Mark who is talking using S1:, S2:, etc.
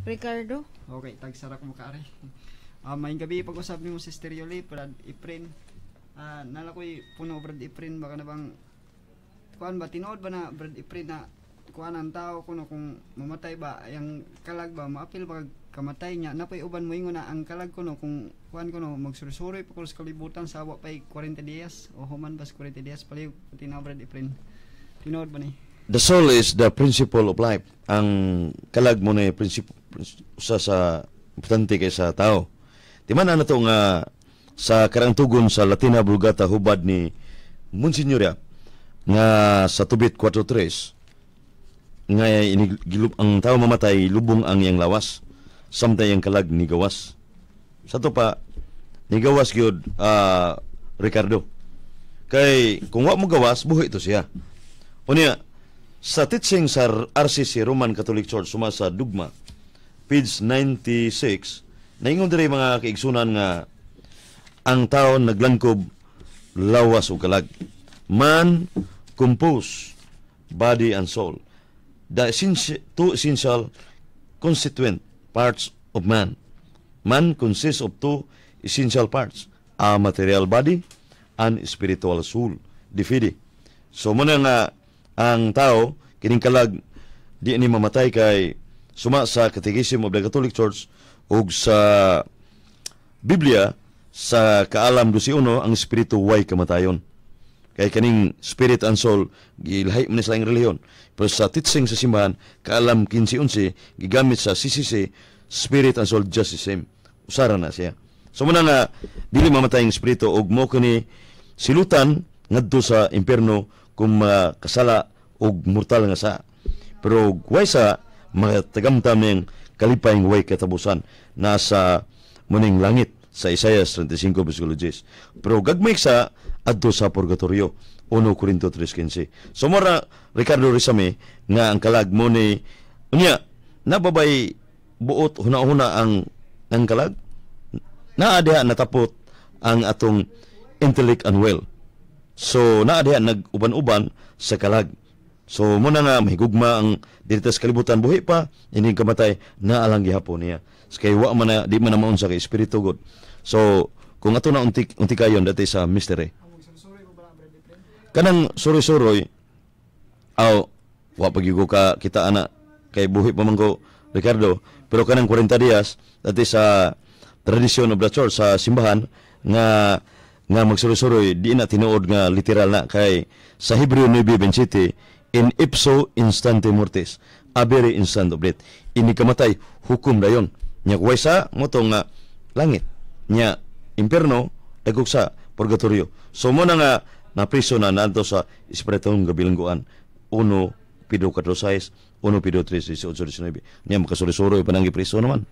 S1: Ricardo.
S2: Okay, tagsarak mo kaari. Maayong gabii, pag-usab nimo, Sister Yoli, Brad Efren. Nala ko'y puno, Brad Efren, baka na bang kuan ba, tinuod ba na, Brad Efren, na kuan ang tao kuno kung mamatay ba yang kalag ba, maapil ba kag kamatay niya? Napay uban moingon na ang kalag kuno kung kuan kuno magsuroy pa kuno sa kalibutan sa wa pay 40 dias o human ba sa 40 dias. Palihog tinaw, Brad Efren, tinuod ba ni?
S3: The soul is the principle of life. Ang kalag mo na prinsip usa sa importante kay sa tao. Di man na to nga sa karang tugon sa Latina Vulgata hubad ni Monsignor Yap nga sa Tobit 4.3 nga inigilub ang tao mamatay, lubong ang iyang lawas samtang iyang kalag ni gawas. Sa to pa ni gawas gyud, Ricardo, kay kung wa mo gawas, buhi to siya. Unya sa teaching sa RCC, Roman Catholic Church, suma sa dugma, page 96, naingon diri, mga kaigsunan, nga ang tao naglangkob lawas ug kalag. Man compose body and soul, the two essential constituent parts of man. Man consists of two essential parts, a material body and spiritual soul, De Fide. So muna nga ang tao kining kalag di ni mamatay kay suma sa Catechism of the Catholic Church ug sa Biblia sa Kaalam 12:1, ang espiritu way kamatayon. Kay kaning spirit and soul gilahi man ni sa laing relihiyon. Pero sa teaching sa simbahan, Kaalam 15:11, gigamit sa CCC, spirit and soul just the same. Usara na siya. So muna nga dili mamatay ang espiritu ug mo kini silutan ngadto sa impierno kung makasala og mortal nga sa. Pero way sa matagamtam ning kalipay nga way katapusan nasa muning langit sa Isaiah 35 versikulo 10. Pero gagmay sa adto sa purgatorio, 1 Corinto 3:15. So mora, Ricardo Rizame, nga ang kalag mo ni unya nababay buot huna-huna ang kalag naa diha natapot ang atong intellect and will. So naa diha nag-uban-uban sa kalag. So muna nga mahigugma ang dito sa kalibutan, buhi pa, ining kamatay naalang gihapon niya. Kay wa man na, di man na maunsa kay espiritu god. So kung ato na unti unti kayon dati sa mystery. Kanang suroy-suroy aw wa pagyugo ka kita ana kay buhi pa man ko, Ricardo, pero kanang 40 dias dati sa tradisyon of the church sa simbahan nga nga magsuroy-suroy, di na tinuod nga literal na kay sa Hebreo 9:27, "In ipso instante mortis, a very instant of death." Ini kamatay, hukom dayon nya kuway sa moto nga langit nya impierno, dagok sa purgatorio. So mo na nga napriso na naadto sa espiritong gabilanggoan, 1 Pedro 4:6, 1 Pedro 3:18, 19. Niya makasuroy-suroy pa nang gipriso naman.